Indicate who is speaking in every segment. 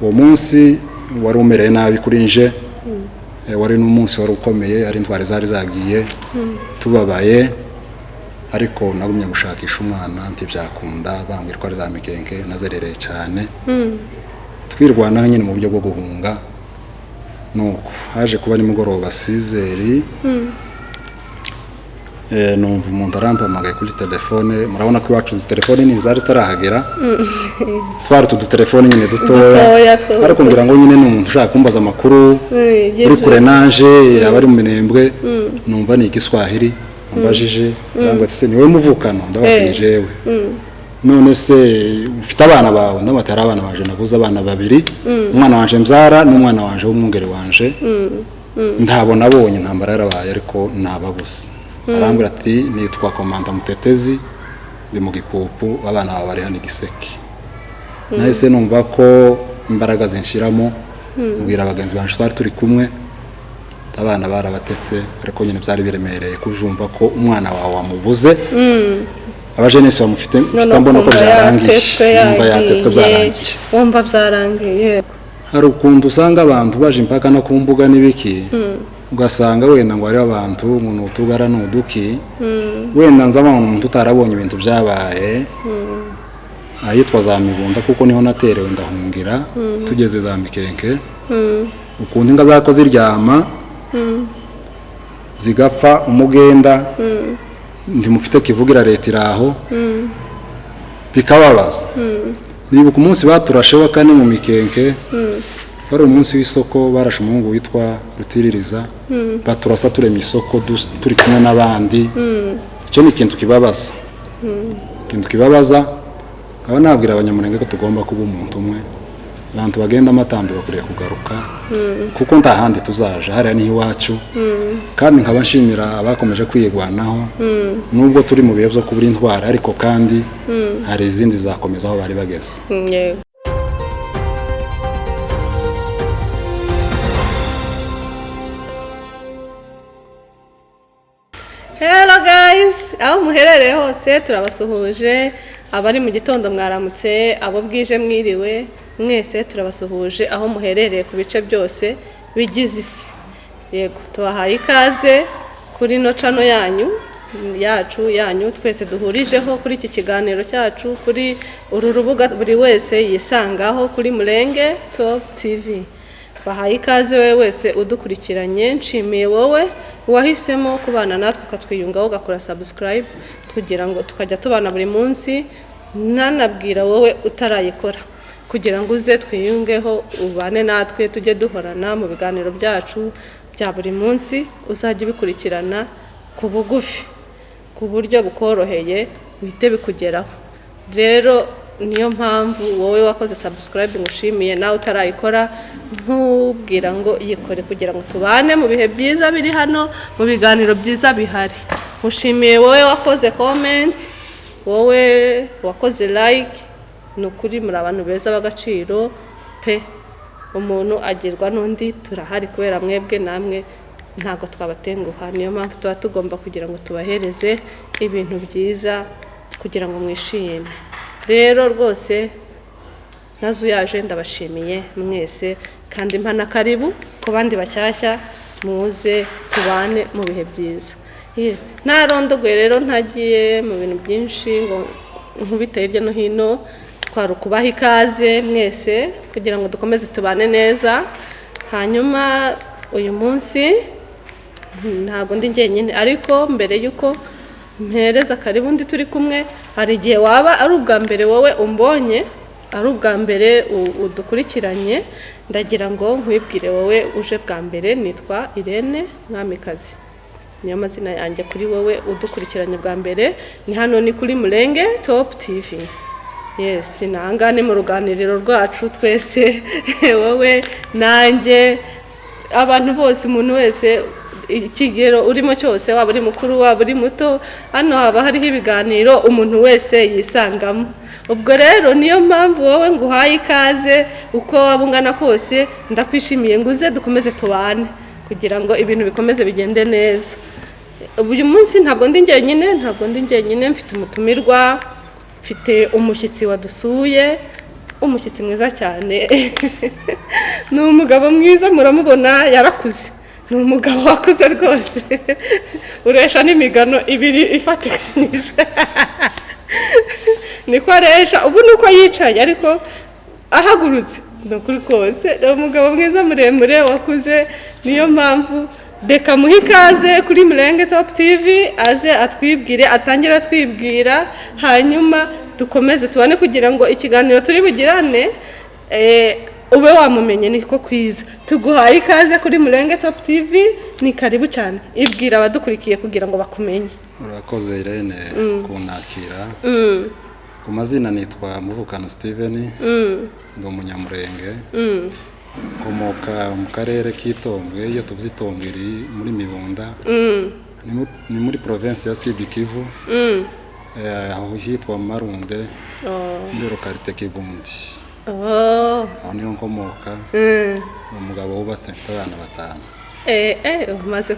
Speaker 1: Uwo munsi wari umereye nabi kuri nje. Wari n'umunsi wari ukomeye, hari intwari zari zagiye, tubabaye, ariko nagumye gushakisha umwana ntibyakunda. Bambwira ko ari za Mikenke, nazerereye cyane, twirwanaho nyine mu buryo bwo guhunga. Nuko haje kuba nimugoroba 6h, numva umuntu arampamagaye kuri telefone. Murabona ko iwacu izi telefone nini zari zitarahagera, twari utu dutelefone nyine dutoya.
Speaker 2: Dutoya.
Speaker 1: Ariko ngira ngo nyine ni umuntu ushaka kumbaza amakuru uri kure nanje, yaba ari mu Minembwe. Numva ni Igiswahili ambajije, arambwira ati: "Se ni wowe muvukano?" Ndavuga ati: "Ni jewe." "None se ufite abana bawe?" Ndavuga ati: "Hari abana banje nabuze, abana babiri, umwana wanje mbyara n'umwana wanje w'umwungeri wanje, ntabo nabonye, intambara yarabaye ariko nababuze." Arambwira ati: "Nitwa Komanda Mutetezi, ndi mu Gipupu, abana bawe bari hano i Giseke." Nahise numva ko imbaraga zinshiramo, mbwira bagenzi banje twari turi kumwe, abana barabatese. Ariko nyine byari biremereye kubyumva ko umwana wawe wamubuze, abajenesi bamufite, mfite mbona ko
Speaker 2: ukumva
Speaker 1: byarangiye.
Speaker 2: Yatetswe.
Speaker 1: Numva yatetswe.
Speaker 2: Yagiye.
Speaker 1: Byarangiye.
Speaker 2: Wumva byarangiye.
Speaker 1: Hari ukuntu usanga abantu baje impaka no ku mbuga n'ibiki, ugasanga wenda ngo hariho abantu ngo ni utugara ni uduki. Wenda nzabona umuntu utarabonye ibintu byabaye ahitwa za Mibunda, kuko niho naterewe ndahungira, tugeze za Mikenke, ukuntu inka zako ziryama zigapfa, umugenda ntimufite kivugira, leta iraho, bikababaza. Nibuka umunsi baturashe wa kane mu Mikenke, wari umunsi w'isoko, barashe umuhungu witwa Rutiririza, baturasa turema isoko turi kumwe n'abandi. Icyo ni ikintu kibabaza, ikintu kibabaza. Nkaba nabwira Abanyamurenge ko tugomba kuba umuntu umwe. Abantu bagenda amatambi bakwiriye kugaruka, kuko nta handi tuzaja, hariya niho iwacu. Kandi nkaba nshimira abakomeje kwirwanaho, nubwo turi mu bihe byo kubura intwari, ariko kandi hari izindi zakomeza aho bari bageze.
Speaker 2: Yego. Hello guys, aho muherereye hose turabasuhuje. Abari mu gitondo mwaramutse, abo bwije mwiriwe, mwese turabasuhuje aho muherereye ku bice byose bigize isi. Yego, tubahaye ikaze kuri no channel yanyu, yacu, yanyu twese duhurijeho kuri iki kiganiro cyacu, kuri uru rubuga buri wese yisangaho, kuri Murenge Top TV. Bahaye ikaze wowe wese udukurikiranye. Nshimiye wowe wahisemo kubana natwe, ukatwiyungaho, ugakora subscribe kugira ngo tukajya tubana buri munsi. Nanabwira wowe utarayikora kugira ngo uze twiyungeho, ubane natwe, tujye duhorana mu biganiro byacu bya buri munsi, uzajya ubikurikirana ku bugufi, ku buryo bukoroheye, bihite bikugeraho. Rero niyo mpamvu wowe wakoze subscribe ngushimiye, nawe utarayikora nkubwira ngo yikore kugira ngo tubane mu bihe byiza biri hano, mu biganiro byiza bihari. Nkushimiye wowe wakoze comment, wowe wakoze like. Ni ukuri muri abantu beza b'agaciro pe. Umuntu agirwa n'undi, turahari kubera mwebwe, namwe ntabwo twabatenguha. Niyo mpamvu tuba tugomba kugira ngo tubahereze ibintu byiza kugira ngo mwishime. Rero rwose ntazuyaje, ndabashimiye mwese, kandi mpa na karibu ku bandi bashyashya, muze tubane mu bihe byiza. Yes. Ntarondogoye rero, ntagiye mu bintu byinshi ngo nkubite hirya no hino, twari ukubaha ikaze mwese kugira ngo dukomeze tubane neza. Hanyuma uyu munsi ntabwo ndi njyenyine, ariko mbere y'uko mpereza karibu undi turi kumwe, hari igihe waba ari ubwa mbere wowe umbonye, ari ubwa mbere udukurikiranye, ndagira ngo nkwibwire wowe uje bwa mbere. Nitwa Irene Mwamikazi, niyo mazina yanjye. Kuri wowe udukurikiranye bwa mbere, ni hano, ni kuri Murenge Top TV. Yes, ni ahangaha, ni mu ruganiriro rwacu twese, wowe nanjye, abantu bose, umuntu wese, ikigero urimo cyose, waba uri mukuru, waba uri muto, hano haba hariho ibiganiro umuntu wese yisangamo. Ubwo rero niyo mpamvu wowe nguhaye ikaze, uko waba ungana kose ndakwishimiye, ngo uze dukomeze tubane kugira ngo ibintu bikomeze bigende neza. Uyu munsi ntabwo ndi njyenyine, ntabwo ndi njyenyine, mfite umutumirwa, mfite umushyitsi wadusuye. Umushyitsi mwiza cyane, ni umugabo mwiza, muramubona yarakuze, ni umugabo wakuze rwose, uresha n'imigano ibiri ifatikanyije niko aresha. Ubu ni uko yicaye, ariko ahagurutse ni ukuri kose ni umugabo mwiza muremure wakuze. Niyo mpamvu reka muhe ikaze kuri Murenge Top TV, aze atwibwire, atangire atwibwira, hanyuma dukomeze tubane kugira ngo ikiganiro turi bugirane ube wamumenye niko kwiza. Tuguhaye ikaze kuri Murenge Top TV, ni karibu cyane. Ibwira abadukurikiye kugira ngo bakumenye.
Speaker 1: Urakoze Irene kunakira. Ku mazina nitwa Muvukano Steven, ndi umunyamurenge, nkomoka mu karere k'Itombwe. Iyo tuvuze Itombwe iri muri Mibunda, ni muri province ya Sud Kivu, aho hitwa Marunde, muri localité Kibundi. Aho niho nkomoka. Ni umugabo wubatse, mfite abana 5.
Speaker 2: Umaze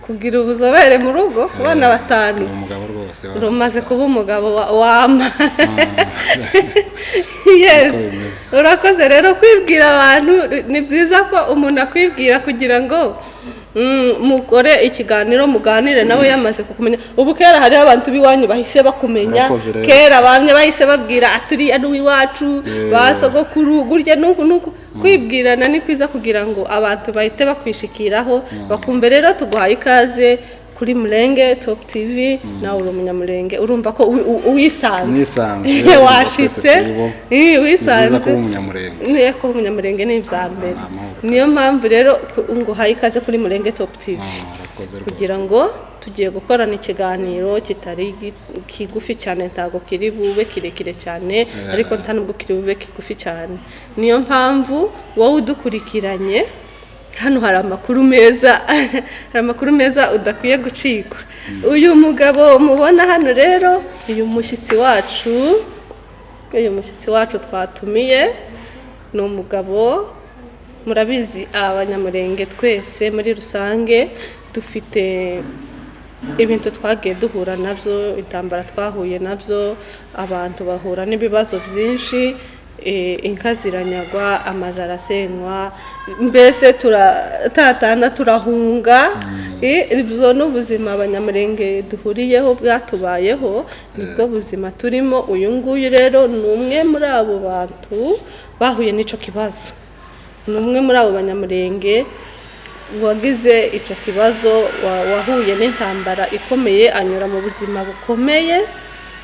Speaker 2: kugira ubuzobere mu rugo, abana 5.
Speaker 1: Ni umugabo rwose.
Speaker 2: Umaze kuba umugabo wama. Yes.
Speaker 1: Niko bimeze.
Speaker 2: Urakoze rero kwibwira abantu. Ni byiza ko umuntu akwibwira kugira ngo mukore ikiganiro, muganire nawe yamaze kukumenya. Ubu kera hariho abantu b'iwanyu bahise bakumenya.
Speaker 1: Urakoze rero.
Speaker 2: Kera bamwe bahise babwira aturi ari uw'iwacu, ba sogokuru gutya nuku nuku. Kwibwirana ni kwiza kugira ngo abantu bahite bakwishikiraho bakumve. Rero tuguhaye ikaze kuri Murenge Top TV. Nawe uri umunyamurenge, urumva ko uwisanze.
Speaker 1: Nisanze.
Speaker 2: Washitse.
Speaker 1: Twese turi bo. Ni byiza
Speaker 2: Wisanze.
Speaker 1: kuba umunyamurenge.
Speaker 2: Niyo, kuba umunyamurenge ni ibya mbere.
Speaker 1: Ni amahoro
Speaker 2: Niyo
Speaker 1: kabisa.
Speaker 2: mpamvu rero nguhaye ikaze kuri Murenge Top TV.
Speaker 1: Urakoze rwose.
Speaker 2: Kugira ngo tugiye gukorana ikiganiro kitari kigufi cyane, ntabwo kiri bube kirekire cyane, ariko nta nubwo kiri bube kigufi cyane. Niyo mpamvu wowe udukurikiranye hano hari amakuru meza, hari amakuru meza udakwiye gucikwa. Uyu mugabo mubona hano rero, uyu mushyitsi wacu twatumiye ni umugabo murabizi. Abanyamurenge twese muri rusange dufite ibintu twagiye duhura nabyo, intambara twahuye nabyo, abantu bahura n'ibibazo byinshi, inka ziranyagwa, amazu arasenywa, mbese turatatana, turahunga. Ibyo ni ubuzima abanyamurenge duhuriyeho, bwatubayeho, nibwo buzima turimo. Uyu nguyu rero ni umwe muri abo bantu bahuye n'icyo kibazo, ni umwe muri abo banyamurenge wagize icyo kibazo, wahuye n'intambara ikomeye, anyura mu buzima bukomeye,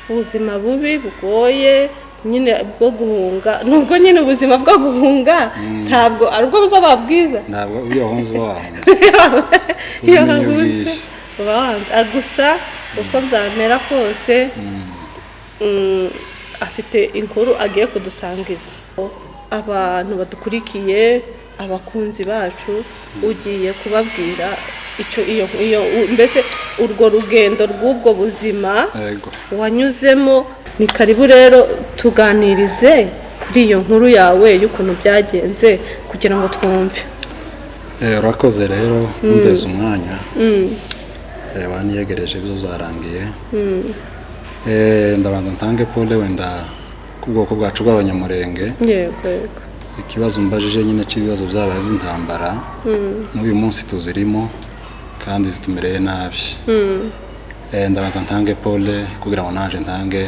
Speaker 2: ubuzima bubi bugoye nyine bwo guhunga. Nubwo nyine ubuzima bwo guhunga ntabwo ari ubwo buzaba bwiza.
Speaker 1: Ntabwo, iyo wahunze uba wahunze.
Speaker 2: Iyo
Speaker 1: Ubuzima iyo
Speaker 2: wahunze
Speaker 1: bwije.
Speaker 2: uba wanze. Gusa uko byamera kose, afite inkuru agiye kudusangiza abantu badukurikiye, abakunzi bacu. Ugiye kubabwira icyo iyo mbese urwo rugendo rw'ubwo buzima wanyuzemo. Ni karibu rero, tuganirize kuri iyo nkuru yawe y'ukuntu byagenze kugira ngo twumve.
Speaker 1: Urakoze rero kumbeza umwanya. Waniyegereje ibyo byarangiye. Ndabanza ntange pole wenda ku bwoko bwacu bw'abanyamurenge.
Speaker 2: yego yego
Speaker 1: Ikibazo mbajije nyine cy'ibibazo byabaye by'intambara, n'uyu munsi tuzirimo kandi zitumereye nabi. Ndabanza ntange pole kugira ngo naje ntange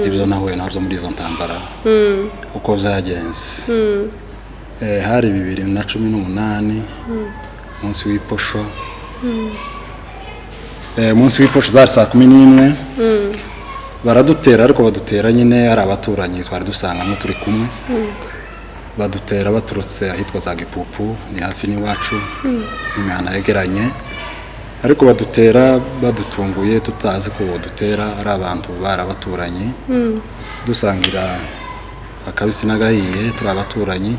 Speaker 1: ibyo nahuye nabyo muri izo ntambara, uko byagenze. Hari 2018, umunsi w'iposho. Umunsi w'iposho zari saa 11, baradutera, ariko badutera nyine ari abaturanyi twari dusangamo turi kumwe. Badutera baturutse ahitwa za Gipupu, ni hafi n'iwacu, imihana yegeranye, ariko badutera badutunguye, tutazi ko badutera, ari abantu bari abaturanyi, dusangira akabisi n'agahiye, turi abaturanyi.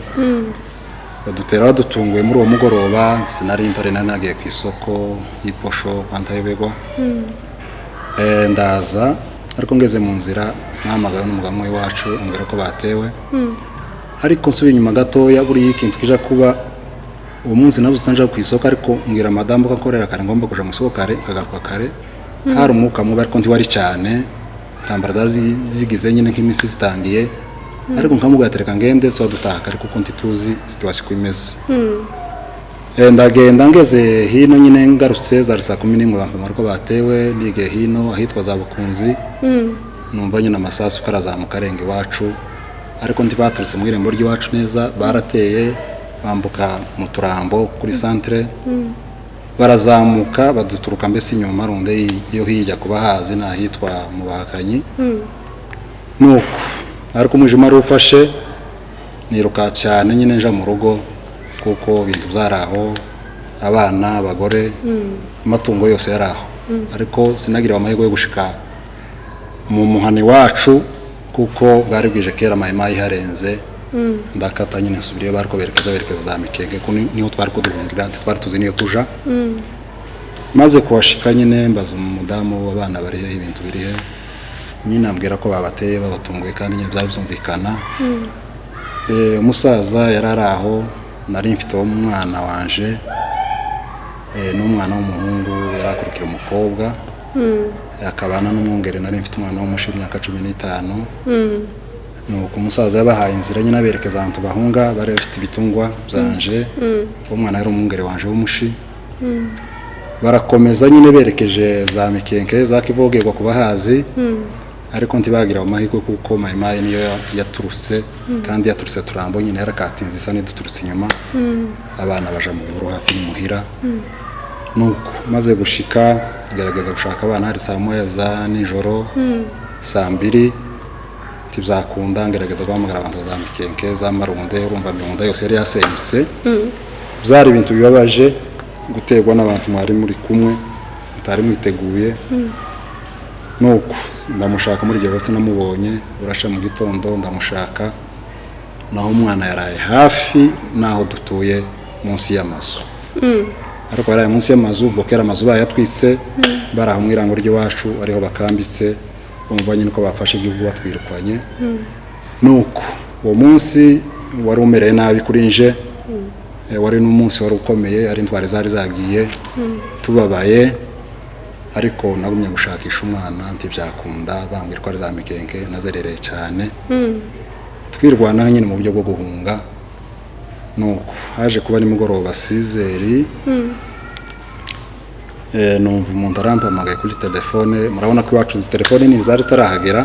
Speaker 1: Badutera badutunguye muri uwo mugoroba. Sinari mpari, nari nagiye ku isoko y'iposho kwa Ntayobegwa. Ndaza, ariko ngeze mu nzira nahamagawe n'umugabo umwe w'iwacu, ambwira ko batewe. Ariko nsubiye inyuma gatoya, buriya ikintu kija kuba uwo munsi nabuze nja ku isoko, ariko mbwira madamu ko akorera kare, ngomba kuja mu isoko kare nkagaruka kare. Hari umwuka mubi ariko ntiwari cyane, intambara zari zigize nyine nk'iminsi zitangiye. Ariko nkamubwira ati reka ngende tuba dutaha kare kuko ntituzi situation uko imeze. Ndagenda ngeze hino nyine, ngarutse zari saa 11, bampamagara ko batewe. Nigeye hino ahitwa za Bukunzi, numva nyine amasasu ko arazamuka arenga iwacu, ariko ntibaturutse mu irembo ry'iwacu neza. Barateye bambuka mu Turambo kuri centre, barazamuka baduturuka mbese inyuma runde yo hirya kuba hazi ni ahitwa mu Bahakanyi. Nuko ariko umwijima wari ufashe, niruka cyane nyine nja mu rugo kuko ibintu byari aho, abana, abagore, amatungo yose yari aho. Ariko sinagiriwe amahirwe yo gushika mu muhani wacu kuko bwari bwije kera, amahema iharenze. Ndakata nyine nsubira iyo bariko berekeza za Mikenke, ko niho twari kuduhungira, ntitwari tuzi niyo tuja. Maze kuhashika nyine mbaza umudamu, abana bari he, ibintu biri he? Nyine ambwira ko babateye babatunguye, kandi nyine byari byumvikana. Umusaza yari ari aho, nari mfite uwo mwana wanje, n'umwana w'umuhungu yari akurikira umukobwa, akabana n'umwungere. Nari mfite umwana w'umushi w'imyaka 15. Nuko umusaza yabahaye inzira nyine aberekeza ahantu bahunga, bari bafite ibitungwa byanje. Uwo mwana yari umwungere wanje w'umushi. Barakomeza nyine berekeje za Mikenke, za Kivogerwa ku bahazi, ariko ntibagira amahirwe kuko Mayimayi niyo yaturutse, kandi yaturutse Turambo nyine, yarakatinze isa n'iduturutse inyuma. Abana baja mu bihuru hafi y'umuhira. Nuko maze gushika ngerageza gushaka abana, hari saa 1 za nijoro, saa 2, ntibyakunda. Ngerageza guhamagara abantu za Mikenke, za Marunde, urumva Mihunda yose yari yasenyutse. Byari ibintu bibabaje guterwa n'abantu mwari muri kumwe mutari mwiteguye. Nuko ndamushaka muri iryo joro sinamubonye, burasha mu gitondo ndamushaka, naho umwana yaraye hafi n'aho dutuye munsi y'amazu. Ariko yaraye munsi y'amazu ubwo kera amazu bayatwitse, bari aho mu irango ry'iwacu ariho bakambitse, bumva nyine ko bafashe igihugu batwirukanye. Nuko uwo munsi wari umereye nabi kuri nje, wari n'umunsi wari ukomeye, ari intwari zari zagiye, tubabaye. Ariko nagumye gushakisha umwana ntibyakunda, bambwira ko ari za Mikenke, nazerereye cyane. Twirwanaho nyine mu buryo bwo guhunga. Nuko haje kuba nimugoroba sizeri, numva umuntu arampamagaye kuri telefone. Murabona ko iwacu izi telefone nini zari zitarahagera,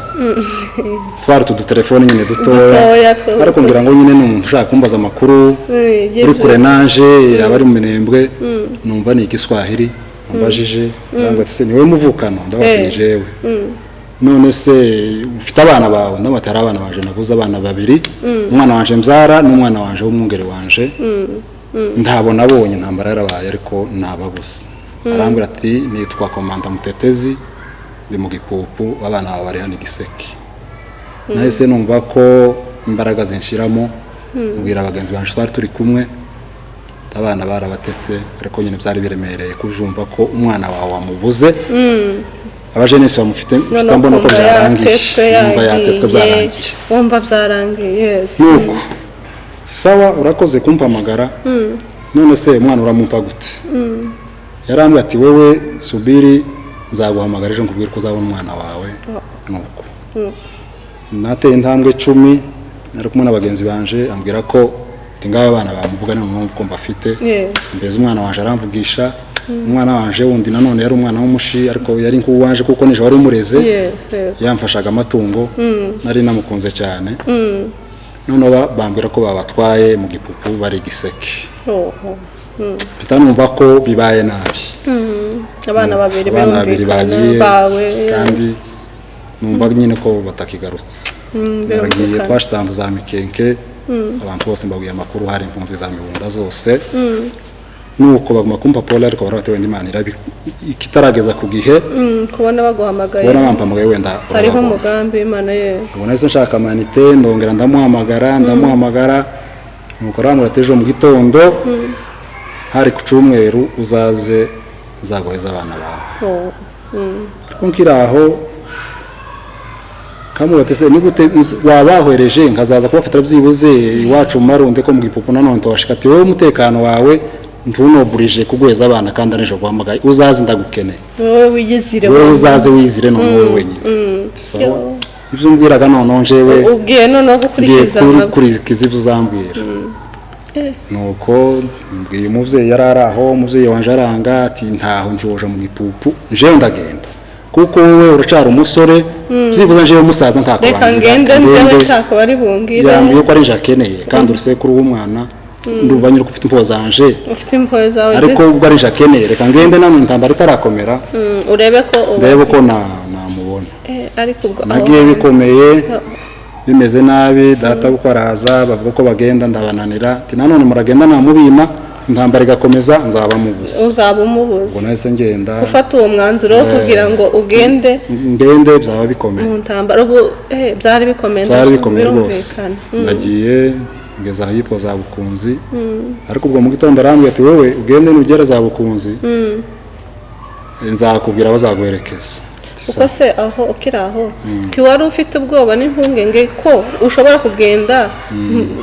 Speaker 1: twari utudutelefone nyine dutoya,
Speaker 2: Dutoya two-
Speaker 1: ariko ngira ngo nyine ni umuntu ushaka kumbaza amakuru uri kure nanje, yaba ari mu Minembwe. Numva ni igiswahili ambajije, arambwira ati se ni wowe muvukano? Ndavuga ati ni jewe. None se ufite abana bawe? Ndavuga ati hari abana banje nabuze, abana babiri, umwana wanje mbyara n'umwana wanje w'umwungere wanje, ntabo nabonye, intambara yarabaye ariko nababuze. Arambwira ati nitwa komanda Mutetezi, ndi mu Gipupu, abana bawe bari hano i Giseke. Nahise numva ko imbaraga zinshiramo, mbwira bagenzi banje twari turi kumwe, abana barabatese. Ariko nyine byari biremereye kubyumva ko umwana wawe wamubuze, abajenesi bamufite, mfite mbona ko byarangiye, numva yatetswe byarangiye.
Speaker 2: Wumva byarangiye, yes.
Speaker 1: Nuko sawa, urakoze kumpamagara. None se umwana uramumpa gute? Yarambwiye ati wewe subiri, nzaguhamagara ejo nkubwire ko uzabona umwana wawe. Nuko nateye intambwe 10, nari kumwe na bagenzi banje, ambwira ko ati ngaba abana bamuvuga none numva ko mbafite.
Speaker 2: Yes.
Speaker 1: Mbese umwana wanje aramvugisha, umwana wanje wundi nanone yari umwana w'umushi, ariko yari nk'uwanje kuko nije wari umureze,
Speaker 2: Yes, yes.
Speaker 1: yamfashaga amatungo, nari namukunze cyane. Noneho bambwira ko babatwaye mu Gipupu, bari i Giseke.
Speaker 2: Oh, oh.
Speaker 1: Mpita numva ko bibaye nabi.
Speaker 2: Abana babiri
Speaker 1: Abana babiri
Speaker 2: birumvikana
Speaker 1: bagiye
Speaker 2: bawe,
Speaker 1: kandi numva nyine ko batakigarutse. Naragiye,
Speaker 2: birumvikana.
Speaker 1: twashitse ahantu za Mikenke, abantu bose mbabwiye amakuru, hari impunzi za Mibunda zose. Nuko baguma kumpa pole, ariko barabatewe wenda Imana irabi ikitarageza ku gihe.
Speaker 2: Kubona baguhamagaye,
Speaker 1: kubona bampamagaye wenda
Speaker 2: hariho
Speaker 1: urababona.
Speaker 2: Umugambi w'Imana ye.
Speaker 1: Ubwo nahise nshaka amanite, ndongera ndamuhamagara, nuko arambwira ati ejo mu gitondo, hari ku cyumweru, uzaze nzaguheza abana bawe.
Speaker 2: Oh.
Speaker 1: Ariko nkiri aho kamubwira ati se ni gute wabahwereje nkazaza kubafatira byibuze iwacu mu Marunde ko mu Gipupu nanone tubashika? Ati wowe umutekano wawe ntunoburije kuguheza abana, kandi anejo guhamagaye uzaze ndagukeneye.
Speaker 2: Wowe wiyizire.
Speaker 1: Wowe uzaze wizire none wowe wenyine. Ati sawa. Ibyo umbwiraga noneho njewe
Speaker 2: Ubwiye noneho
Speaker 1: ngiye
Speaker 2: gukurikiza amabwiriza.
Speaker 1: Gukurikiza ibyo uzambwira. Nuko mbwiye umubyeyi, yari ari aho, umubyeyi wanje aranga ati ntaho ntiwoja mu gipupu, njewe ndagenda kuko wowe uracara umusore, byibuze njewe musaza
Speaker 2: Reka
Speaker 1: ntakubangira.
Speaker 2: ngende njyewe, ntako bari bungire.
Speaker 1: Yambwiye ko ari nje akeneye, kandi urusekuru w'umwana ndumva nyine ko ufite impuhwe zanje.
Speaker 2: Ufite impuhwe zawe.
Speaker 1: Ariko ubwo ari nje akeneye, reka ngende nano intambara itarakomera.
Speaker 2: Urebe ko
Speaker 1: Ndebe ko namubona.
Speaker 2: Ariko ubwo aho
Speaker 1: Nagiye bikomeye, bimeze nabi. Data uko araza bavuga ko bagenda, ndabananira ati nanone muragenda namubima, intambara igakomeza, nzaba mubuze.
Speaker 2: Uzaba umubuze.
Speaker 1: Ubwo nahise ngenda.
Speaker 2: Gufata uwo mwanzuro wo kugira ngo ugende
Speaker 1: Ngende byaba bikomeye.
Speaker 2: mu ntambara ubu, byari bikomeye.
Speaker 1: Byari bikomeye rwose.
Speaker 2: Birumvikana.
Speaker 1: Ndagiye ngeze ahitwa za Bukunzi, ariko ubwo mu gitondo arambwira ati wowe ugende, nugera za Bukunzi nzakubwira bazaguherekeza. Ati,
Speaker 2: Uko
Speaker 1: "Sawa."
Speaker 2: se aho ukiri aho ntiwari ufite ubwoba n'impungenge ko ushobora kugenda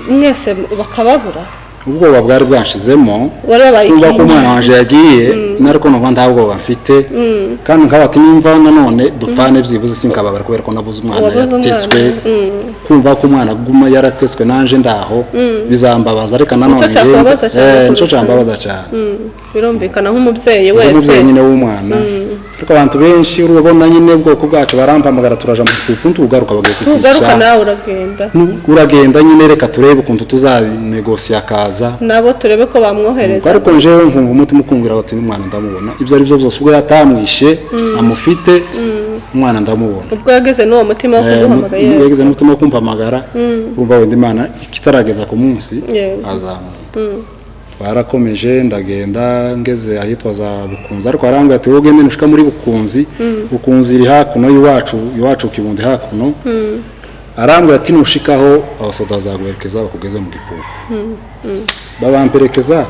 Speaker 2: mwese bakababura?
Speaker 1: Ubwoba bwari bwanshizemo.
Speaker 2: Wari wabaye
Speaker 1: Kumva ko
Speaker 2: ikintu.
Speaker 1: umwana wanje yagiye, nariko numva nta bwoba mfite, kandi nkaba ati nimva nanone dupfane, byibuze sinkababara kubera ko nabuze umwana
Speaker 2: Wabuze umwana.
Speaker 1: yateswe. Kumva ko umwana aguma yarateswe nanje ndaho bizambabaza, ariko nanone
Speaker 2: Nicyo cyakubabaza cyane
Speaker 1: nico
Speaker 2: kurusha.
Speaker 1: cyambabaza cyane.
Speaker 2: Birumvikana nk'umubyeyi wese.
Speaker 1: Umubyeyi nyine w'umwana. Ariko abantu benshi urabona nyine ubwoko bwacu barampamagara, turaja mu kukuntu ugaruka bagiye
Speaker 2: Ntugaruka.
Speaker 1: kukwica.
Speaker 2: Nawe uragenda.
Speaker 1: Uragenda nyine, reka turebe ukuntu tuzabinegosiya akaza.
Speaker 2: Nabo turebe ko bamwohereza.
Speaker 1: Ariko njewe nkumva umutima ukungura ati umwana ndamubona, ibyo ari byo byose, ubwo yatamwishe amufite, umwana ndamubona.
Speaker 2: Ubwo yageze n'uwo mutima wo kuguhamagara, yewe.
Speaker 1: Yagize umutima wo kumpamagara, urumva wenda Imana ikitarageza ku munsi azamumpa. Twarakomeje, ndagenda ngeze ahitwa za Bukunzi, ariko arambwira ati wowe ugende nushika muri Bukunzi. Bukunzi iri hakuno y'iwacu, iwacu Kibundi hakuno. Arambwira ati nushikaho abasoda bazaguherekeza bakugeze mu gipupu. Babamperekeza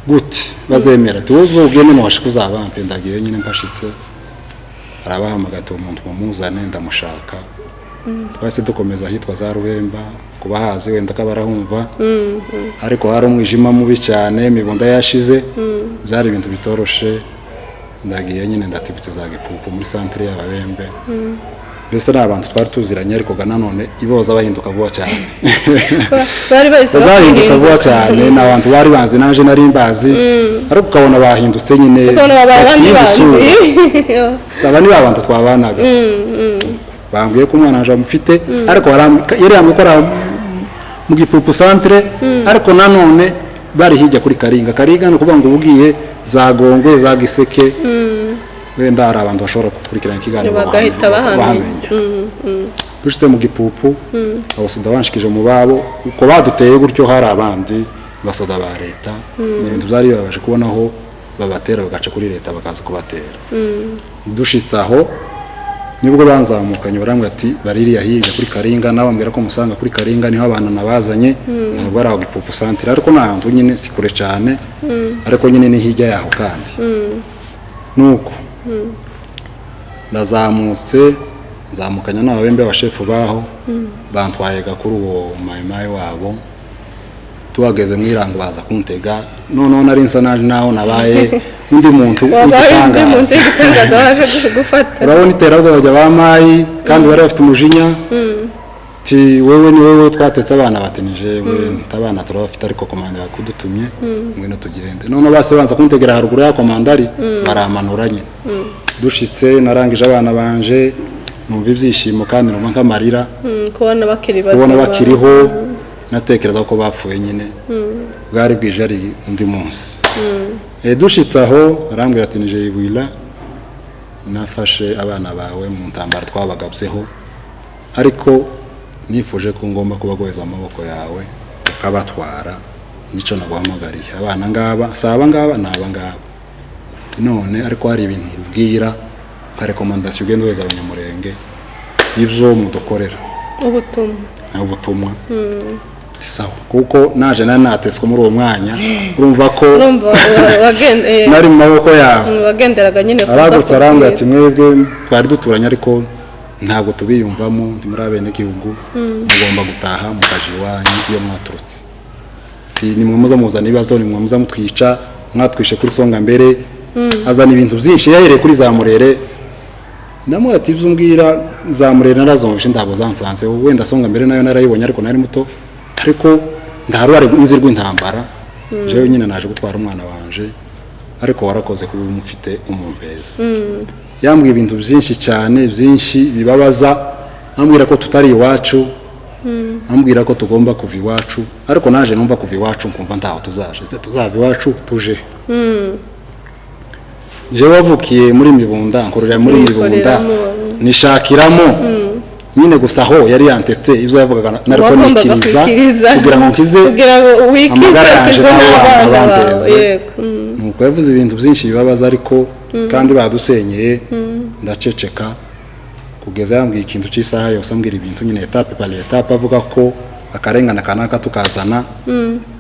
Speaker 1: gute? Bazemera ati wowe uzugende nuhashika uzabampe. Ndagiye nyine, mpashitse arabahamagara ati uwo muntu mumuzane ndamushaka. Twahise dukomeza ahitwa za Ruhemba, kuba hazi wenda ko barahumva, ariko hari umwijima mubi cyane, imibunda yashize, byari ibintu bitoroshe. Ndagiye nyine ndatibutse za Gipupu muri santire y'Ababembe. Mbese ni abantu twari tuziranye, ariko ga nanone iboza bahinduka vuba cyane.
Speaker 2: Bari bahise
Speaker 1: Bazahinduka vuba
Speaker 2: bahinduka.
Speaker 1: cyane. Ni abantu bari banzi, naje nari mbazi, ariko ukabona bahindutse nyine,
Speaker 2: Ukabona babaye
Speaker 1: bafite
Speaker 2: abandi
Speaker 1: iyindi sura.
Speaker 2: bandi.
Speaker 1: Saba ni ba bantu twabanaga bambwiye ko umwana waje amufite, ariko yari yambwiye ko ari aho mu Gipupu centre, ariko nanone bari hirya kuri Karinga. Karinga ni ukuvuga ngo uba ugiye za Gongwe, za Giseke, wenda hari abantu bashobora gukurikirana ikiganiro
Speaker 2: Bagahita bahamenya.
Speaker 1: bahamenya. Dushitse mu Gipupu, abasoda banshikije mu babo, uko baduteye gutyo hari abandi basoda ba leta. Ni ibintu byari bibabaje kubona aho babatera bagaca kuri leta bakaza kubatera. Dushitse aho nibwo banzamukanye, barambwira ati baririya hirya kuri Karinga, nawe bambwira ko musanga kuri Karinga niho abana nabazanye. Ntabwo ari aho Gipupu centre, ariko ni ahantu nyine si kure cyane, ariko nyine ni hirya yaho. Kandi nuko ndazamutse, nzamukanya n'ababembe b'abashefu baho, bantwaye kuri uwo mayimayi wabo. Tuhageze mu irango baza kuntega, noneho nari nsa naje naho nabaye undi muntu
Speaker 2: Wabaye undi muntu
Speaker 1: w'igitangaza.
Speaker 2: w'igitangaza waje gufata.
Speaker 1: Urabona iterabwoba rya ba mayi, kandi bari bafite umujinya ti wewe ni wewe twatetse abana, bati ni jewe, abana turabafite, ariko komanda yakudutumye, ngwino tugende. Noneho base banza kuntegera haruguru ya komandari, baramanura nyine. Dushitse narangije abana banje, numva ibyishimo kandi numva nk'amarira.
Speaker 2: Kubona bakiri bazima.
Speaker 1: Kubona bakiriho, natekereza ko bapfuye nyine, bwari bwije ari undi munsi. Dushitse aho arambwira ati nije Ibwila, nafashe abana bawe mu ntambara twabagabyeho, ariko nifuje ko ngomba kubagoheza amaboko yawe ukabatwara, nicyo naguhamagariye. Abana ngaba si aba ngaba, ni aba ngaba. None ariko hari ibintu nkubwira nka rekomandasiyo ugenda uheza abanyamurenge ibyo mudukorera.
Speaker 2: Ubutumwa.
Speaker 1: Ubutumwa. Sawa, kuko naje nari nateswe muri uwo mwanya, urumva ko
Speaker 2: Urumva
Speaker 1: nari mu maboko yawe.
Speaker 2: Wagenderaga nyine kuza
Speaker 1: Aragutse arambwira ati
Speaker 2: kukubwira.
Speaker 1: mwebwe twari duturanye, ariko ntabwo tubiyumvamo, ndi muri abenegihugu, mugomba gutaha mukaja iwanyu iyo mwaturutse. Ati nimwe muza muzana ibibazo, nimwe muza mutwica, mwatwishe kuri Songa mbere. Azana ibintu byinshi yahereye kuri za Murere. Ndamubwira ati ibyo umbwira za Murere narazumvishe, ntabwo zansanze, wenda Songa mbere nayo narayibonye ariko nari muto, ariko nta ruhare nzi rw'intambara. Jewe nyine naje gutwara umwana wanje, ariko warakoze kuba umufite umumpeza. Yambwiye ibintu byinshi cyane, byinshi bibabaza, ambwira ko tutari iwacu, ambwira ko tugomba kuva iwacu, ariko naje numva kuva iwacu nkumva ntaho tuzaje. Se tuzava iwacu tuje? Jewe wavukiye muri Mibunda, nkorera muri Mibunda,
Speaker 2: Wikoreramo.
Speaker 1: nishakiramo nyine. Gusa aho yari yantetse ibyo yavugaga nariko
Speaker 2: Wagombaga
Speaker 1: nikiriza
Speaker 2: kwikiriza.
Speaker 1: kugira ngo nkize
Speaker 2: Kugira ngo wikize,
Speaker 1: amagara yanje
Speaker 2: ukize
Speaker 1: n'abana
Speaker 2: n'abana bawe.
Speaker 1: bambeze.
Speaker 2: Yego.
Speaker 1: Nuko yavuze ibintu byinshi bibabaza, ariko kandi badusenyeye, ndaceceka kugeza yambwiye ikintu cy'isaha yose, ambwira ibintu nyine étape par étape, avuga ko akarengane kanaka tukazana,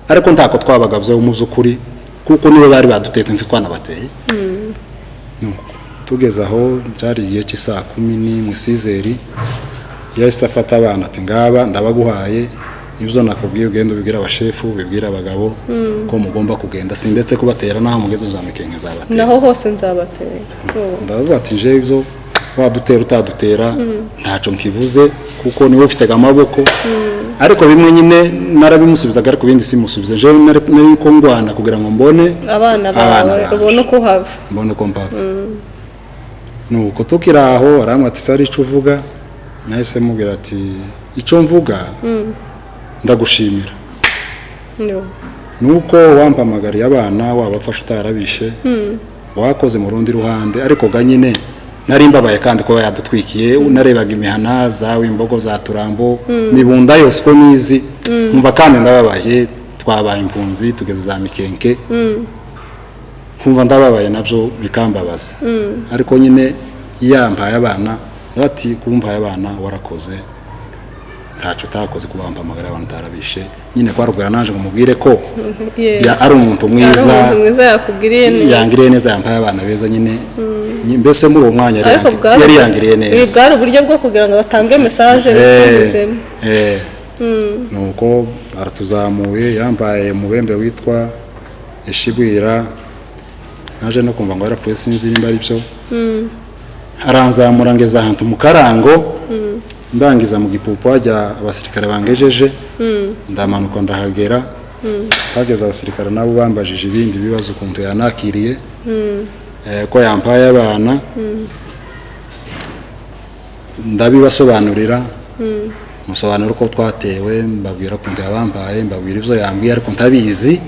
Speaker 1: ariko ntako twabaga byo mu by'ukuri, kuko nibo bari baduteye, ntitwanabateye. Nuko tugeze aho byari igihe cy'isaa 11, 6h, yahise afata abana ati ngaba ndabaguhaye, ibyo nakubwiye ugenda ubibwira abashefu, ubibwira abagabo ko mugomba kugenda, si ndetse kubatera n'aho mugeze za Mikenke nzabatera.
Speaker 2: Naho hose nzabatera. Oh.
Speaker 1: Ndavuga ati nje ibyo wadutera utadutera ntacyo nkivuze, kuko niwe ufite amaboko. Ariko bimwe nyine narabimusubizaga, ariko ibindi simusubize. Nje nari ko ngwana kugira ngo mbone
Speaker 2: abana
Speaker 1: abana
Speaker 2: bawe,
Speaker 1: banje.
Speaker 2: ubone uko uhava.
Speaker 1: Mbone uko mpava. Nuko tukiri aho arambwira ati sari icyo uvuga? Nahise mubwira ati icyo mvuga, ndagushimira
Speaker 2: No.
Speaker 1: nuko wampamagariye abana, wabafasha utarabishe, wakoze mu rundi ruhande. Ariko ga nyine nari mbabaye kandi kuba yadutwikiye, narebaga imihana zawe, imbogo za Turambo, Mibunda yose uko nizi, nkumva kandi ndababaye, twabaye impunzi tugeze za Mikenke, nkumva ndababaye nabyo bikambabaza. Ariko nyine yampaye abana, ndati kumpaye abana warakoze, ntacyo utakoze kuba wampamagara abantu utarabishe. Nyine kwarubwira naje ngo mubwire ko ari umuntu
Speaker 2: Ari
Speaker 1: mwiza,
Speaker 2: umuntu mwiza, yakugiriye neza.
Speaker 1: Yangiriye neza, yampaye abana beza nyine. Mbese muri uwo mwanya yari
Speaker 2: Ariko
Speaker 1: yari yangiriye neza.
Speaker 2: Bwari uburyo bwo kugira ngo batange message binyuzemo.
Speaker 1: Nuko aratuzamuye, yambaye umubembe witwa Eshibwira, naje no kumva ngo yarapfuye, sinzi nimba ari byo. Aranzamura ngeza ahantu mu Karango, ndangiza mu Gipupu hajya abasirikare bangejeje, ndamanuka ndahagera. Hageze abasirikare nabo bambajije ibindi bibazo, ukuntu yanakiriye, ko yampaye abana, ndabibasobanurira, musobanura uko twatewe, mbabwira ukuntu yabambaye, mbabwira ibyo yambwiye ariko ntabizi,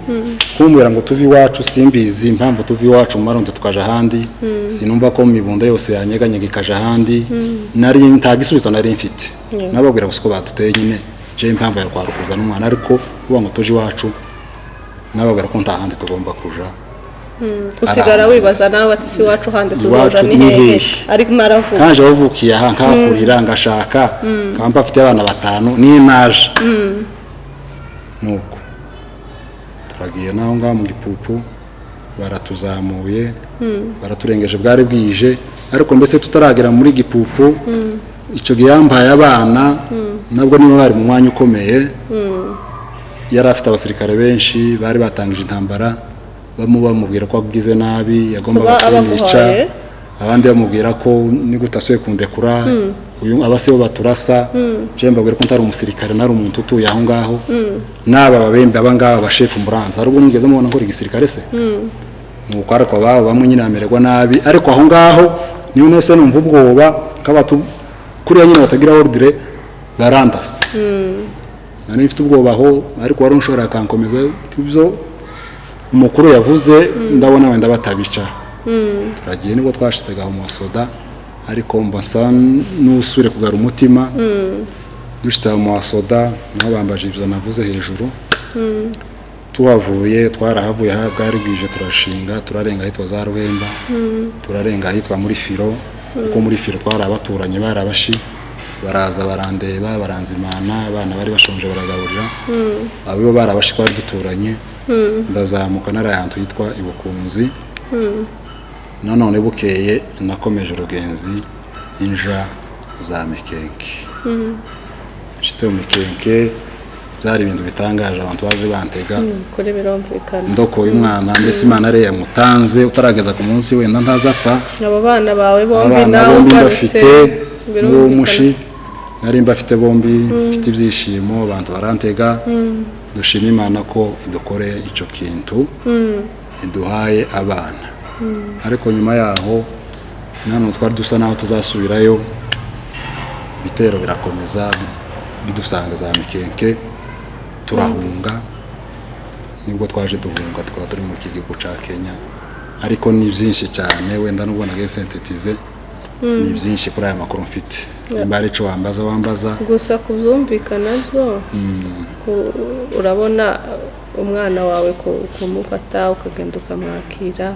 Speaker 1: kumbwira ngo tuve iwacu simbizi impamvu tuve iwacu mu Marundo tukaja ahandi, sinumva ko Mibunda yose yanyeganyega ikaja ahandi. Nari nta gisubizo nari mfite, nababwira gusa ko baduteye nyine, je impamvu ya kwarukuza n'umwana, ariko uvuga ngo tuje iwacu, nababwira ko nta handi tugomba kuja.
Speaker 2: Usigara
Speaker 1: Ari
Speaker 2: wibaza nawe ati si iwacu handi tuzoja
Speaker 1: Iwacu
Speaker 2: ni
Speaker 1: ni
Speaker 2: hehe?
Speaker 1: hehe?
Speaker 2: Ariko maravuga.
Speaker 1: Kanje wavukiye aha nkahakurira, ngashaka nkaba mfite abana batanu niyo naje. Nuko turagiye naho ngaho mu Gipupu, baratuzamuye, baraturengeje, bwari bwije. Ariko mbese tutaragera muri Gipupu, icyo gihe yambaye abana nabwo niba bari mu mwanya ukomeye, yari afite abasirikare benshi bari batangije intambara, bamwe bamubwira ko agize nabi yagombaga
Speaker 2: Kuba
Speaker 1: kumwica,
Speaker 2: abaguhaye.
Speaker 1: abandi bamubwira ko nigute asuye kundekura, uyu aba sibo baturasa. Je mbabwira ko ntari umusirikare, nari umuntu utuye aho ngaho, n'aba babembe aba ngaba bashefu muranza, hari ubwo mugeze mubona nkora igisirikare se? Nuko ariko ababo bamwe nyine bamererwa nabi, ariko aho ngaho niyo nese numva ubwoba kabatu kuriya nyine batagira ordre barandasa. Nari mfite ubwoba aho, ariko wari unshobora akankomeza ibyo umukuru yavuze, ndabona wenda batabica. Turagiye, nibwo twashyize aho mu basoda, ariko mbasa n'usubire kugara umutima. Dushyize aho mu basoda naho bambaje ibyo navuze hejuru. Tuhavuye, twarahavuye aha bwari bwije, turashinga, turarenga ahitwa za Ruhemba, turarenga ahitwa muri Firo, kuko muri Firo twari abaturanyi, bari abashi, baraza barandeba, baranzimana, abana bari bashonje baragaburira, abo bari abashi twari duturanye. Ndazamuka nari ahantu hitwa Ibukunzi. Nanone bukeye nakomeje urugenzi inja za Mikenke. Nshitse mu Mikenke Byari ibintu bitangaje, abantu baje bantega.
Speaker 2: Kuri birumvikana.
Speaker 1: Ndokoye umwana, mbese Imana ariyo yamutanze, utarageza ku munsi wenda ntazapfa.
Speaker 2: Abo bana bawe bombi
Speaker 1: Abana
Speaker 2: nawe
Speaker 1: bombi
Speaker 2: ugarutse,
Speaker 1: mbafite n'uwo
Speaker 2: birumvikana.
Speaker 1: Mushi nari mbafite bombi, mfite ibyishimo, abantu barantega. Dushima Imana ko idukoreye icyo kintu, iduhaye abana. Ariko nyuma yaho nanone twari dusa naho tuzasubirayo, ibitero birakomeza bidusanga za Mikenke, turahunga. Nibwo twaje duhunga, tukaba turi muri iki gihugu cya Kenya. Ariko ni byinshi cyane, wenda nubwo nagiye synthétiser, ni byinshi kuri aya makuru mfite. Nimba hari icyo wambaza, wambaza.
Speaker 2: Gusa kubyumvikana byo, urabona umwana wawe kumufata ukagenda ukamwakira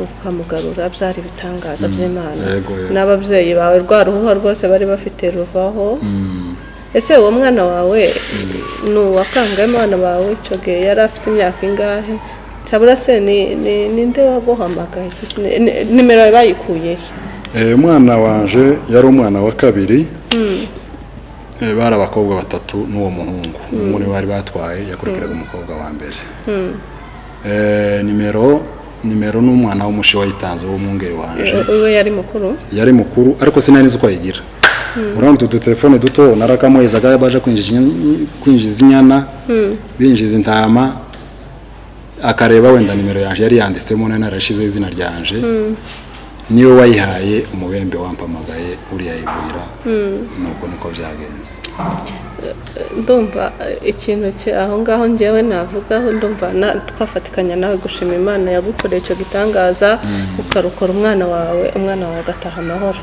Speaker 2: ukamugarura, byari ibitangaza by'Imana.
Speaker 1: Yego, yego.
Speaker 2: N'ababyeyi bawe rwa ruhuha rwose bari bafite ruvaho. Ese uwo mwana wawe ni uwa kangahe mu bana bawe? Icyo gihe yari afite imyaka ingahe? Cyabura se ninde waguhamagaye? Nimero yawe bayikuye he?
Speaker 1: Umwana wanje yari umwana wa kabiri. Bari abakobwa batatu n'uwo muhungu. Umuhungu niwe bari batwaye, yakurikiraga umukobwa wa mbere. Nimero n'umwana w'umushi wayitanze, w'umwungeri wanje.
Speaker 2: We yari mukuru?
Speaker 1: Yari mukuru, ariko sinari nzi uko ayigira. Urabona utu dutelefone duto, narakamuhezaga baje kwinjiza inyana, binjiza intama, akareba wenda nimero yanje yari yanditsemo, nari narashizeho izina ryanje. Niwe wayihaye umubembe wampamagaye uriya yibwira. Nuko niko byagenze.
Speaker 2: Ndumva ikintu cye aho ngaho ngewe navugaho, ndumva twafatikanya nawe gushima Imana yagukoreye icyo gitangaza, ukarokora umwana wawe, umwana wawe agataha amahoro.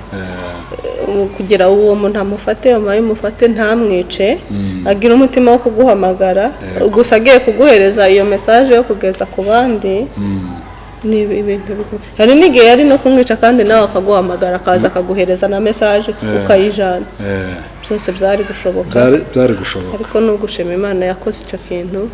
Speaker 2: Kugira uwo muntu amufate, amaye umufate, ntamwice, agira umutima wo kuguhamagara gusa agiye kuguhereza iyo message yo kugeza ku bandi, ni ibintu bikomeye. Hari n'igihe yari no kumwica kandi nawe akaguhamagara, akaza akaguhereza na message ukayijana. Byose byari gushoboka.
Speaker 1: Byari gushoboka.
Speaker 2: Ariko nubwo ushima Imana yakoze icyo kintu,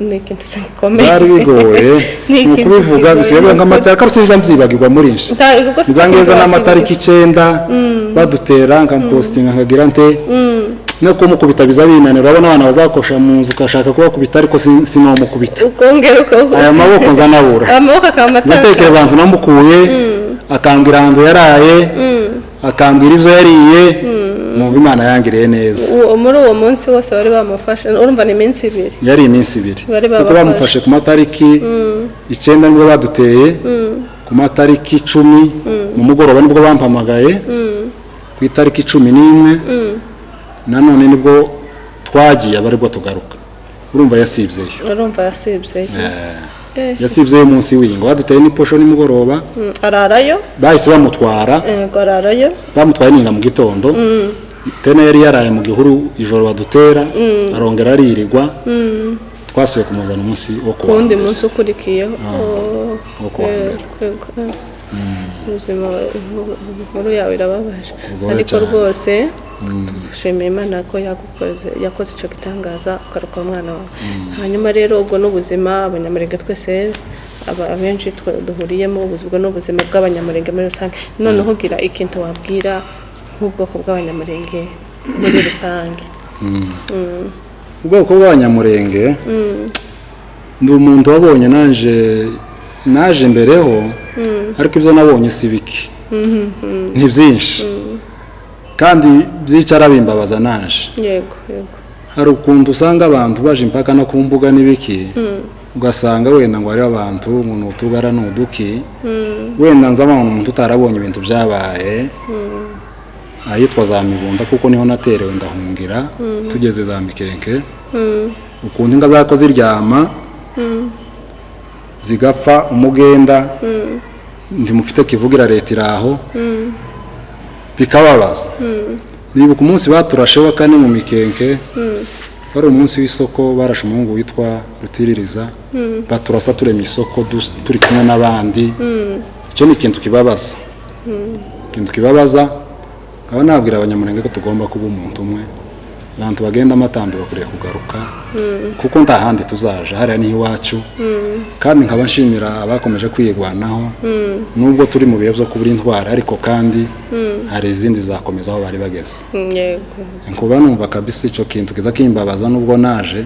Speaker 2: ni ikintu gikomeye.
Speaker 1: Byari bigoye.
Speaker 2: Ni
Speaker 1: Ni
Speaker 2: ikintu
Speaker 1: ukubivuga
Speaker 2: kigoye.
Speaker 1: bisigaye biba nk'amateka, ariko sinza mbyibagirwa muri nje.
Speaker 2: Ubwo si
Speaker 1: Nza ngeza
Speaker 2: ikintu
Speaker 1: n'amatariki 9 badutera, nkamupostinga, nkagira nte, no kumukubita biza binanira. Urabona abana bazakosha mu nzu, ukashaka kubakubita, ariko sinomukubita.
Speaker 2: Ukongera
Speaker 1: Aya maboko nzanabura.
Speaker 2: Amaboko akaba
Speaker 1: Ndatekereza ahantu namukuye, akambwira ahantu yaraye, akambwira ibyo yariye, numva Imana yangiriye neza.
Speaker 2: Muri uwo munsi wose bari bamufashe, urumva ni iminsi 2.
Speaker 1: Yari iminsi 2.
Speaker 2: Bari
Speaker 1: Kuko
Speaker 2: babafashe.
Speaker 1: bamufashe ku matariki 9 nibwo baduteye, ku matariki 10 mu mugoroba nibwo bampamagaye, ku itariki 11 nanone nibwo twagiye, aba aribwo tugaruka. Urumva yasibyeyo.
Speaker 2: Urumva yasibyeyo.
Speaker 1: Yasibyeyo munsi w'ingo baduteye n'iposho nimugoroba.
Speaker 2: Ararayo.
Speaker 1: Bahise bamutwara.
Speaker 2: Yego, ararayo.
Speaker 1: Bamutwaye ninga mu gitondo. Tena yari yaraye mu gihuru ijoro badutera, arongera aririrwa. Twasubiye kumuzana umunsi wo
Speaker 2: Ku
Speaker 1: kuwa
Speaker 2: wundi
Speaker 1: mbere.
Speaker 2: munsi ukurikiyeho. Oh,
Speaker 1: Wo kuwa mbere.
Speaker 2: Yego. Ubuzima, inkuru yawe irababaje.
Speaker 1: Bugoye
Speaker 2: Ariko
Speaker 1: cyane.
Speaker 2: rwose dushimiye Imana ko yagukoze, yakoze icyo gitangaza, ukarokora umwana wawe. Hanyuma rero ubwo n'ubuzima Abanyamurenge twese abenshi duhuriyemo, ubwo ni ubuzima bw'Abanyamurenge muri rusange. Noneho ugira ikintu wabwira nk'ubwoko bw'Abanyamurenge muri rusange?
Speaker 1: Ubwoko bw'Abanyamurenge, ndi umuntu wabonye, naje naje mbereho, ariko ibyo nabonye si bike, ni byinshi, kandi byicara bimbabaza naje.
Speaker 2: yego yego
Speaker 1: Hari ukuntu usanga abantu baje impaka no ku mbuga n'ibiki, ugasanga wenda ngo hariho abantu ngo ni utugara ni uduki. Wenda nza abona umuntu utarabonye ibintu byabaye ahitwa za Mibunda, kuko niho naterewe ndahungira, tugeze za Mikenke, ukuntu inka zako ziryama zigapfa, umugenda ntimufite kivugira, leta iraho, bikababaza. Nibuka umunsi baturashe wa kane mu Mikenke, wari umunsi w'isoko, barashe umuhungu witwa Rutiririza, baturasa turema isoko turi kumwe n'abandi. Icyo ni ikintu kibabaza, ikintu kibabaza. Nkaba nabwira Abanyamurenge ko tugomba kuba umuntu umwe. Abantu bagenda amatambi bakwiriye kugaruka, kuko nta handi tuzaja, hariya niho iwacu. Kandi nkaba nshimira abakomeje kwirwanaho, nubwo turi mu bihe byo kubura intwara, ariko kandi Hari izindi zakomeza aho bari bageze.
Speaker 2: Yego.
Speaker 1: Nkuba numva kabisa ico kintu kiza kimbabaza nubwo naje,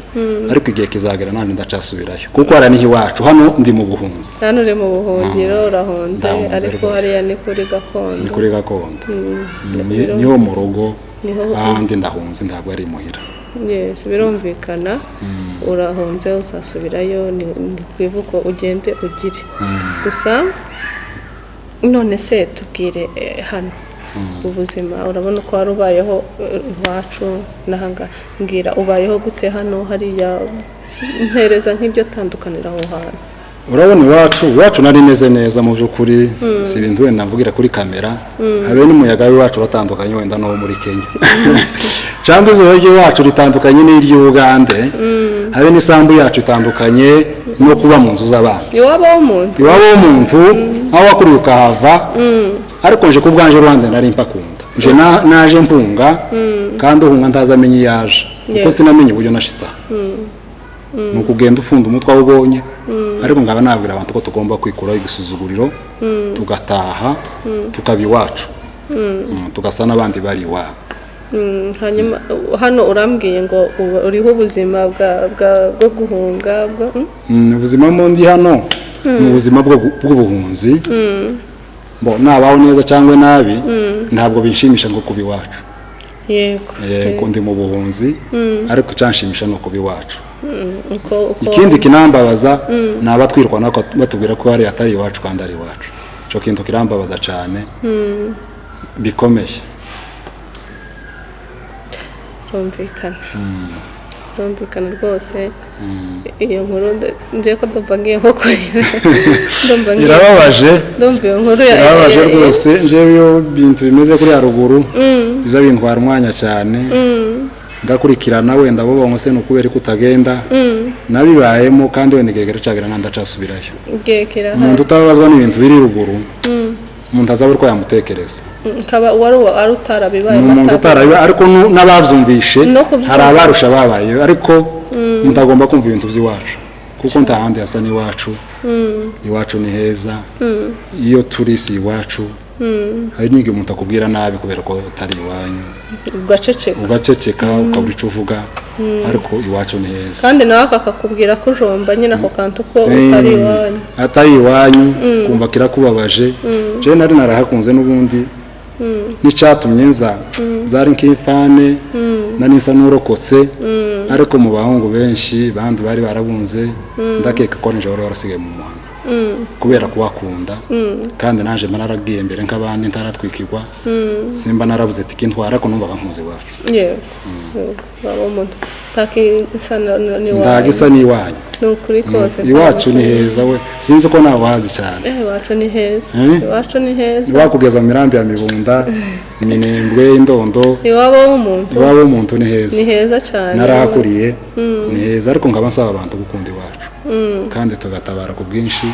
Speaker 1: ariko igihe kizagera nanjye ndacasubirayo, kuko hariya niho iwacu, hano ndi mu buhunzi.
Speaker 2: Hano uri mu buhungiro, urahunze.
Speaker 1: Ndahunze
Speaker 2: Ariko
Speaker 1: rwose.
Speaker 2: hariya ni kuri gakondo.
Speaker 1: Ni kuri gakondo. Niho mu rugo. Ahandi ndahunze, ntabwo ari imuhira.
Speaker 2: Yes, birumvikana, urahunze, uzasubirayo, ni ku ivuko, ugende ugire gusa. None se tubwire, hano ubuzima urabona uko wari ubayeho iwacu n'ahangaha. Mbwira, ubayeho gute hano, hariya? Mpereza nk'ibyo tandukanira aho hantu.
Speaker 1: Urabona iwacu nari meze neza mu by'ukuri, si ibintu wenda mvugira kuri kamera, habe n'umuyaga w'iwacu uratandukanye wenda n'uwo muri Kenya, cyangwa izuba ry'iwacu ritandukanye n'iry'Ubugande, habe n'isambu yacu itandukanye no kuba mu nzu z'abandi.
Speaker 2: Iwabo w'umuntu.
Speaker 1: Iwabo w'umuntu, aho wakuriye ukahava. Ariko nje ku bwanje Rwanda nari mpakunda. Nje naje mpunga, kandi uhunga ntazi amenye iyo aje, kuko sinamenye uburyo nashitse aha. Ni ukugenda ufunda umutwe aho ubonye. Ariko nkaba nabwira abantu ko tugomba kwikuraho igisuzuguriro, tugataha, tukaba iwacu, tugasa n'abandi bari iwabo.
Speaker 2: Hanyuma hano urambwiye ngo uriho ubuzima bwo guhunga bwa?
Speaker 1: Ubuzima mo ndi hano ni ubuzima bw'ubuhunzi. Bo nabaho neza cyangwa nabi, ntabwo binshimisha ngo kuba iwacu. Yego, ndi mu buhunzi, ariko icyanshimisha ni ukuba iwacu.
Speaker 2: Uko
Speaker 1: Ikindi kinambabaza ni abatwirwa nako batubwira ko hariya atari iwacu kandi ari iwacu. Icyo kintu kirambabaza cyane bikomeye.
Speaker 2: Birumvikana rwose. Iyo nkuru ngiye ko ndumva ngiye nko kurira, ndumva ngiye
Speaker 1: Irababaje.
Speaker 2: Ndumva iyo nkuru
Speaker 1: Irababaje rwose. Njyewe iyo bintu bimeze kuri haruguru biza bintwara umwanya cyane, ndakurikirana wenda bo bongo se ni ukubera ko utagenda. Nabibayemo, kandi wenda igihe kiracagira nandi ndacasubirayo.
Speaker 2: Igihe kirahari.
Speaker 1: Umuntu utababazwa n'ibintu biri ruguru, umuntu azabura uko yamutekereza.
Speaker 2: Ukaba wari ari utarabibaye.
Speaker 1: Ni umuntu utarabiba, ariko n'ababyumvishe
Speaker 2: No kubyumva.
Speaker 1: hari abarusha babaye, ariko umuntu agomba kumva ibintu by'iwacu, kuko nta handi hasa n'iwacu. Iwacu ni heza. Iyo turi si iwacu, hari n'igihe umuntu akubwira nabi kubera ko utari iwanyu.
Speaker 2: Ugaceceka.
Speaker 1: Ugaceceka, ukabura icyo uvuga, ariko iwacu ni heza.
Speaker 2: Kandi nawe akakubwira ko ujomba nyine ako kantu ko utari iwanyu.
Speaker 1: Atari iwanyu, kumva kirakubabaje. Jewe nari narahakunze n'ubundi, n'icyatumye nza zari nk'imfane, nari nsa n'urokotse, ariko mu bahungu benshi bandi bari barabunze, ndakeka ko nijoro wari warasigaye mu muhanda kubera kuhakunda. Kandi naje mba naragiye mbere nk'abandi, ntaratwikirwa, simba narabuze tike intwara, ariko numvaga nkunze iwacu.
Speaker 2: Yego, waba umuntu ntakisa n'iwanyu.
Speaker 1: Ntabwo isa n'iwanyu.
Speaker 2: Ni ukuri kose.
Speaker 1: Iwacu ni heza we, sinzi ko nawe uhazi cyane.
Speaker 2: Iwacu ni heza. Iwacu ni heza.
Speaker 1: Iwakugeza mu mirambi ya Mibunda, Minembwe, Indondo.
Speaker 2: Iwabo w'umuntu.
Speaker 1: Iwabo w'umuntu ni heza.
Speaker 2: Ni heza cyane.
Speaker 1: Narahakuriye, ni heza. Ariko nkaba nsaba abantu gukunda iwacu, kandi tugatabara ku bwinshi,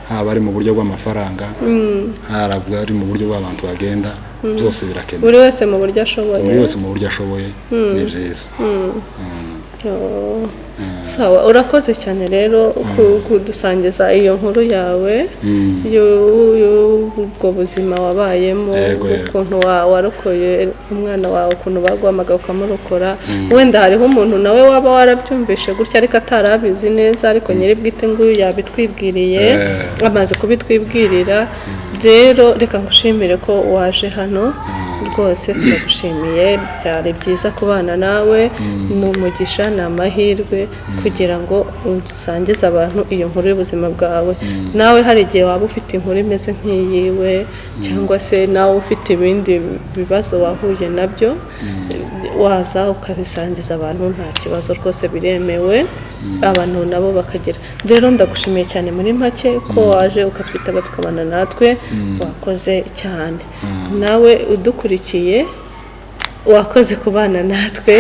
Speaker 1: haba ari mu buryo bw'amafaranga, haba ari mu buryo bw'abantu bagenda, byose birakenewe.
Speaker 2: Buri wese mu buryo ashoboye.
Speaker 1: Buri wese mu buryo ashoboye, ni byiza.
Speaker 2: Oh. Sawa, urakoze cyane rero kudusangiza iyo nkuru yawe y'ubwo buzima wabayemo,
Speaker 1: Yego.
Speaker 2: ukuntu warokoye umwana wawe, ukuntu baguhamagaye ukamurokora. Wenda hariho umuntu nawe waba warabyumvishe gutya ariko atarabizi neza, ariko nyiri bwite nguyu yabitwibwiriye, amaze kubitwibwirira. Rero reka ngushimire ko waje hano rwose, turagushimiye. Byari byiza kubana nawe, ni umugisha, ni amahirwe kugira ngo usangize abantu iyo nkuru y'ubuzima bwawe. Nawe hari igihe waba ufite inkuru imeze nk'iyiwe, cyangwa se nawe ufite ibindi bibazo wahuye nabyo, waza ukabisangiza abantu, nta kibazo rwose, biremewe, abantu nabo bakagira. Rero ndagushimiye cyane muri make ko waje ukatwitaba, tukabana natwe, wakoze cyane. Nawe udukurikiye, wakoze kubana natwe,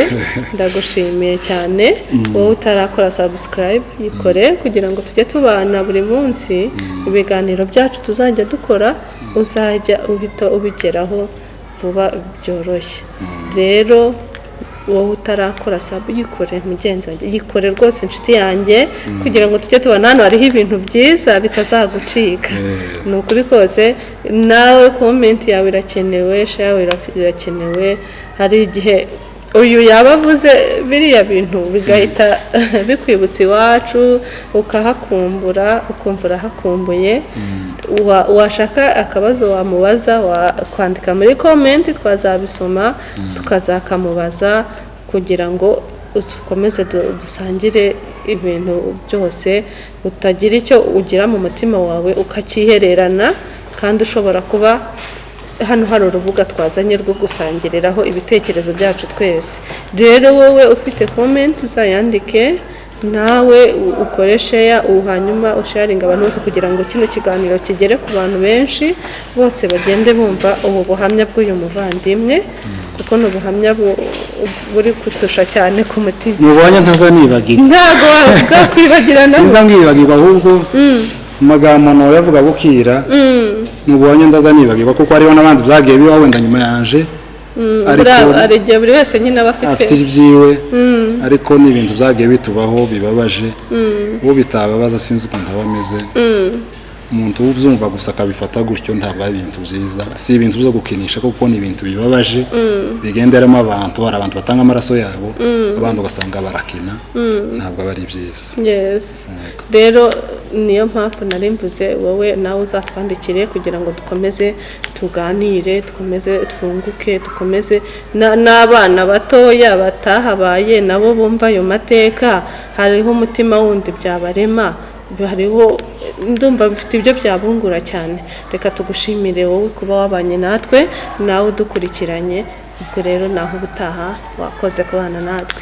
Speaker 2: ndagushimiye cyane. Wowe utarakora subscribe, yikore kugira ngo tujye tubana buri munsi. Ibiganiro byacu tuzajya dukora uzajya uhita ubigeraho vuba byoroshye. Rero Wowe utarakora sub, yikore mugenzi wanjye, yikore rwose inshuti yanjye, kugira ngo tujye tubona hano hariho ibintu byiza bitazagucika. Ni ukuri kose, nawe comment yawe irakenewe, share yawe irakenewe. Hari igihe uyu yaba avuze biriya bintu bigahita bikwibutsa iwacu, ukahakumbura, ukumva urahakumbuye. Washaka akabazo wamubaza, kwandika muri comment, twazabisoma tukazakamubaza, kugira ngo dukomeze dusangire ibintu byose, utagira icyo ugira mu mutima wawe ukacyihererana, kandi ushobora kuba hano hari urubuga twazanye rwo gusangiriraho ibitekerezo byacu twese. Rero wowe ufite comment uzayandike, nawe ukore share, hanyuma usharinga abantu bose, kugira ngo kino kiganiro kigere ku bantu benshi, bose bagende bumva ubu buhamya bw'uyu muvandimwe, kuko ni ubuhamya buri kutusha cyane ku mutima.
Speaker 1: Ni ubuhamya ntazanibagirwa.
Speaker 2: Ntabwo bwakwibagirana.
Speaker 1: Sinza mwibagirwa, ahubwo mu magambo nawe yavuga bukira, ni ubuhamya ndazanibagirwa, kuko hariho n'abandi byagiye bibaho wenda nyuma yanje, ariko
Speaker 2: Buriya hari igihe buri wese nyine aba afite
Speaker 1: afite ibyiwe, ariko ni ibintu byagiye bitubaho bibabaje. Uwo bitababaza sinzi ukuntu aba ameze. Umuntu ubyumva gusa akabifata gutyo, ntabwo ari ibintu byiza, si ibintu byo gukinisha, kuko ni ibintu bibabaje bigenderamo abantu. Hari abantu batanga amaraso yabo, abandi ugasanga barakina, ntabwo aba ari byiza.
Speaker 2: Yes. Rero niyo mpamvu nari mvuze, wowe nawe uzatwandikire kugira ngo dukomeze tuganire, dukomeze twunguke, dukomeze n'abana batoya batahabaye nabo bumva ayo mateka. Hariho umutima wundi byabarema, hariho, ndumva bifite ibyo byabungura cyane. Reka tugushimire wowe kuba wabanye natwe, nawe udukurikiranye. Ubwo rero naho ubutaha, wakoze kubana natwe.